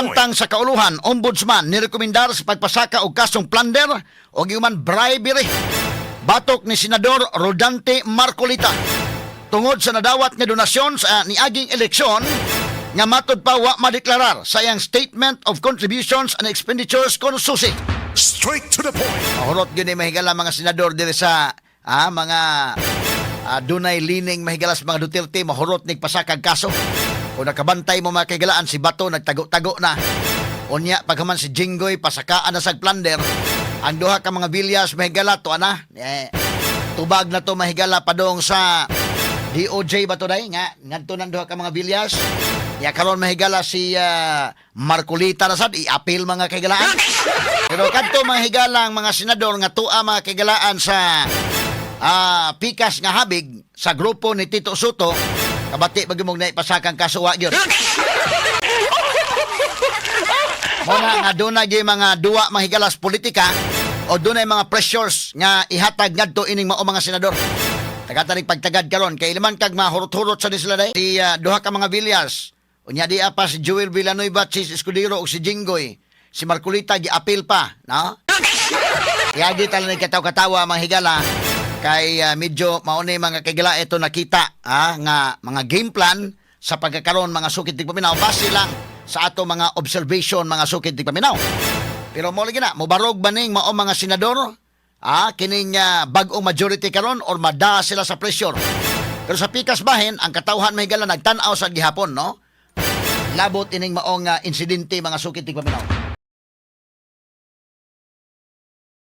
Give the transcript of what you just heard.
Samtang sa kauluhan, ombudsman nirekomendar sa pagpasaka og kasong plunder o human bribery batok ni Senador Rodante Marcoleta tungod sa nadawat nga donasyon sa niaging eleksyon nga matud pa wa madeklarar sa iyang Statement of Contributions and Expenditures kon SOCE. Straight to the point. Mahurot gyud ni, mahigala, mga senador diri sa mga dunay leaning, mahigala, sa mga Duterte, mahurot nig pasakag kaso. Kung nakabantay mo, mga kahigalaan, si Bato nagtago-tago na. Unya pagkaman si Jinggoy, pasakaan na sa plunder. Ang duha ka mga Villas, mahigala, to ana. Eh, tubag na to, mahigala, padong sa DOJ ba to day nga ngadto nang duha ka mga Villas. Ya karon, mahigala, si Marcoleta na sad i-appeal, mga kahigalaan. Pero kadto, mga higala, ang mga senador nga tua, mga kahigalaan, sa pikas nga habig sa grupo ni Tito Sotto, kabati ba mong naipasakang kaso, wa gyud. Mao na nga doon na mga duwa, mga higalas, politika o doon mga pressures nga ihatag ngadto ining mao mga senador. Tagatanig pagtagad karon kay liman kag mahurot-hurot sa ni sila day. Si duha ka mga Villas. Unya di pa si Joel Villanueva, Chiz Escudero ug si Jinggoy. Si Marcoleta gi-appeal pa, no? Yagi talaga kataw-katawa, mga higala, kay medyo mauni, mga kagala, ito nakita nga mga game plan sa pagkakaroon, mga sukit tigpaminaw, base lang sa ato mga observation, mga sukit tigpaminaw. Pero mo lagi na, mobarog ba ning mao mga senador kining bag-ong majority karon or mada sila sa pressure? Pero sa pikas bahin, ang katawhan, mahigala, nagtan-aw sa gihapon, no? Labot ining maong insidente, mga sukit tigpaminaw.